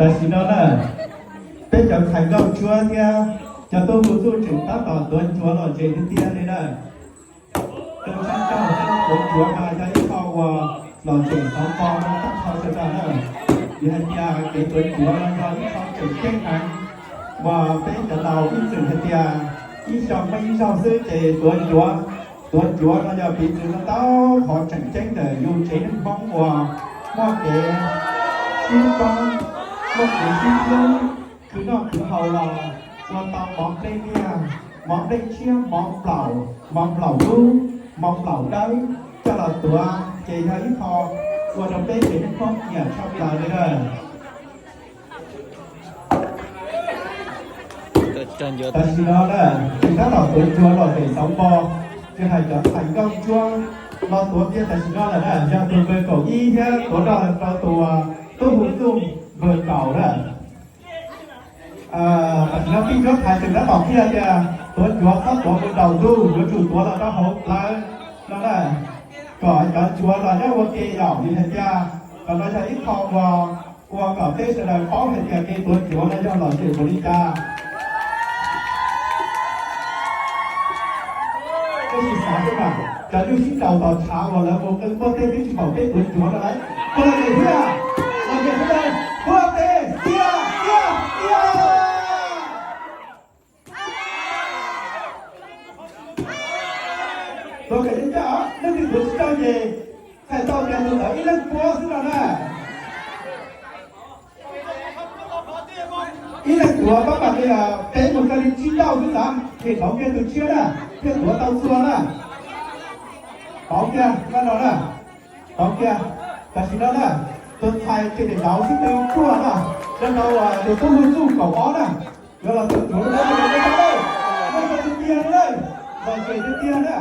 Tam sim no na, peb cov ntxhais nkauj ntsuab thiab cov tub hu txuj tseem tab tom tuav ncuav lom zem tiag tiag li na. Rau siab ntshaw, tuav ncuav mas yog ib qho uas lom zem xov npo rau tag nrho sawv daws na. Vim hais tias kev tuav ncuav no yog ib qho tseem ceeb heev uas peb cov laus ib txwm hais tias ib xyoo muaj ib zaug xwb ces tuav ncuav. Tuav ncuav no yog piv txwv tau qhov tseem ceeb ntawm yus tsev neeg Hmoob uas muaj kev sib pab, muaj kev sib hlub, khwv noj khwv haus los ua tau mov nplej liaj, mov nplej tshiab, mov nplaum, mov nplaum dub, mov nplaum dawb coj los tuav ces yog ib qho ua rau peb tsev neeg Hmoob nyiam tshaj plaws li na. Tam sim no na, tseem tab tom tuav ncuav lom zem xov npo, tsis hais cov ntxhais nkauj ntsuab los tuav kiag tam sim no lawm na, yog tus npawg kaum ib thiab tuav rau tus tub hu txuj npawg kaum na. Tam sim no tij ncuab thaiv tseem tab tom qhia tias tuav ncuav txhob tuav mus nraum ntug, yuav tsum tuav los rau hauv plawv no na, kom cov ncuav los nyob ua ke yom, vim hais tias qhov no yog ib qho uas ua kom peb sawv daws paub hais tias kev tuav ncuav no yog lom zem npaum li cas. Peb sim xav seb mas cov nyuj sib nraus tom tshav uas lawv mus qw npuaj teg twb tsis pom peb tuav ncuav no lauj. Puas lom zem thiab? Lom zem sawv daws, npuaj teg tiag tiag tiag. Tuav kom yeej ncaj os, leej twg tuav tsis tau ces txhais tau tias tus ntawd ib leeg puab xwb no na. Ib leeg tuav pab mam li peb mus txog li tsib ncauj xwb xav, ces pauv kiag tus tshiab na, thiaj tuav tau txhua na. Pauv kiag no no na, pauv kiag. Tam sim no na, tus ntxhais ces niam ntaus xib peem tuaj na, niam ntaus tus tub hu txuj kaum ob na, yuav los tuav ncuav rau peb sawv daws, nej sawv daws tiag tiag na, lom zem tiag tiag na.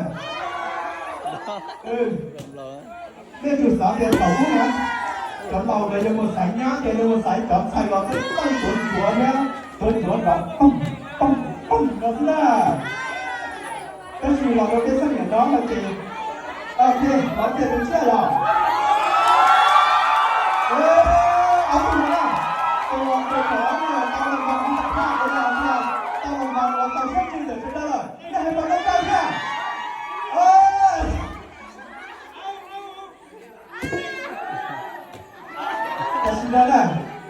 Nej tsum xav tias thaum ub na, cov laus lawv yuav mus xaiv nyab ces lawv mus xaiv cov ntxhais los tej tawj tuav ncuav thiab tuav ncuav nrov poog poog poog no xwb na. Tab sis los rau peb xab niam no no ces, tiag los tiag tus tshiab yog ob tug no na, tus tus thaum ob tug tau los nkaus ib tag phaj ua los tiag, tau los nkaus uas tau siab ntsws ntawm sawv daws lawm, nej hais puas tau tau thiab? Tam sim no na,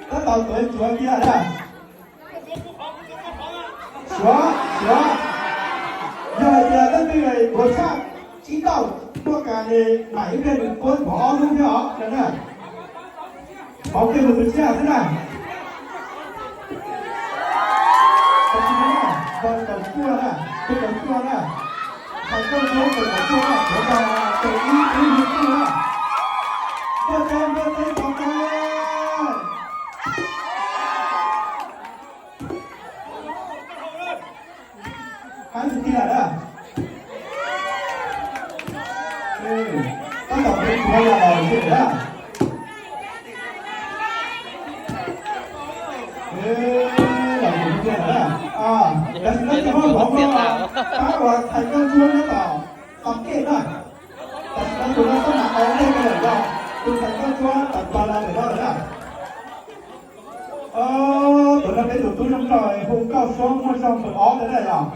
tab tom tuav ncuav kiag na. Suav, suav, yog hais tias leej twg tuav tshaj tsib tauj tuaj kas es mam ib pliag nws tuav ncuav ob lub thiab os na. Pauv kiag tus tshiab xwb na. Tam sim no na, npawg kaum cuaj na, npawg kaum cuaj na, ntxhais nkauj ntsuab npawg kaum cuaj na, tuav tau tus ib tug hu txuj na. Npawg teb, npawg teb, npawg teb. Qab tiag tiag na. Tab tom tuav ncuav los lom zem na. Lom zem tiag tiag na. Tam sim no ces muab hloov rau pab uas ntxhais nkauj ntsuab nyob tom, tom kej na. Tam sim no tus no xab nam au ntej ko lawm, yog tus ntxhais nkauj ntsuab tawm plaws los ntawm no lawm na. Tuav rau peb tus tub zoo nraug hu Nkauj Suab muaj zog npawg ob ntawd na yog.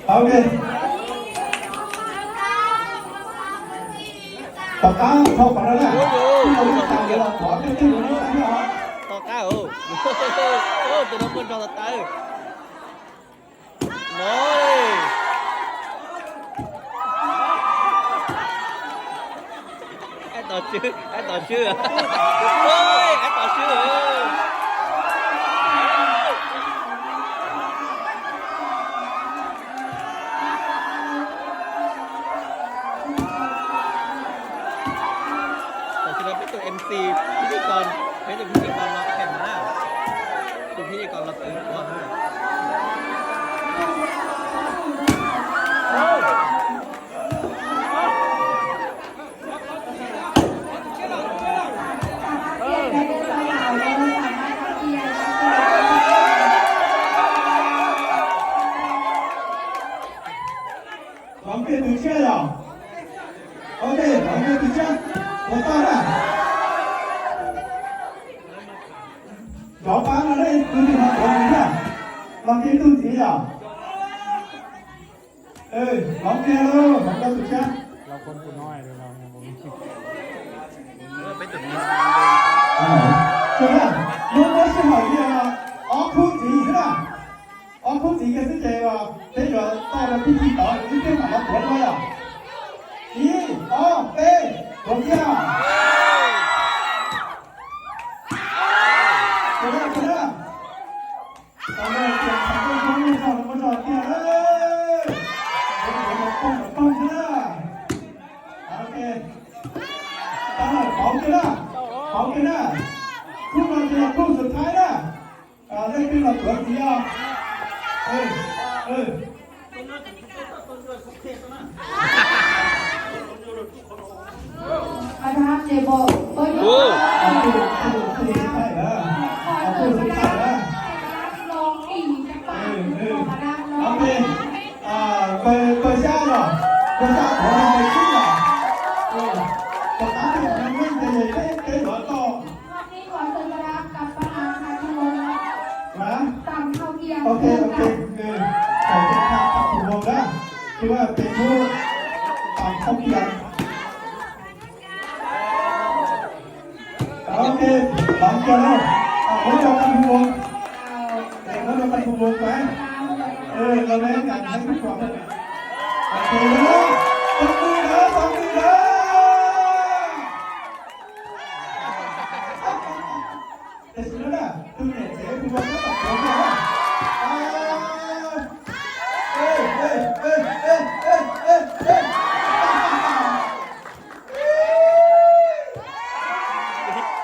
Ok. Tom qab thaum qhov no na, tij laug Yeej Xais yuav los tuav tej tij laug Yeej Xais thiab os. Tom qab, tus no muaj zog tas tas. No. Tos Tswb, Ab Tos Tswb. Ov, Ab Tos Tswb. Tam sim no peb tus MC, peb tus, peb tus MC los kheem na. Tus MC los twv quav na. Hloov kiag tus tshiab yom. Ok, hloov kiag tus tshiab. Puas tau na? Zov pab no ne, tus twg no tuav ntxiv na. Los kiag tus ntxiv yom. Hloov kiag lauj, hloov kiag tus tshiab. Hnub no sij hawm li ob khub ntxiv xwb na. Ob khub ntxiv kiag xwb ces peb yuav tau rau pib khi tod, ib pliag mam los tuav dua yom. Ib, ob, peb, tuav kiag. Tuav na, tuav na. Tau na, tias txhais koj zoo, zoo, zoo tiag. Tuav, tuav, tuav, tuav xwb na. Ok. Tau lawm, pauv kiag na. Pauv kiag na. Khub no ces yog khub xus thaib na. Leej twg los tuav ntxiv os. Koj xya los, koj xya tuav rau tus tsib yom. Tus qab twg tau meej ces peb, peb yuav tau. Ok, ok, thaum peb tham tham tus voo na, tus peb hu tau khau kias. Ok, lawv kiag lauj, muab rau koj hu voo, muab rau koj hu voo na. Los ne, nyeem nyeem kuv kom. Ok, txhob pw na, txhob pw na. Tam sim no na, tus niam tsev hu voo txhob txom pluav kiag na.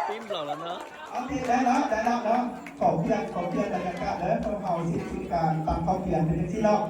Pib nplaum los no. Ok, dai los, dai los no. Khau kias, khau kias, dai los kam lawv hau hau xim xim kam tam khau kias tus niam txiv los.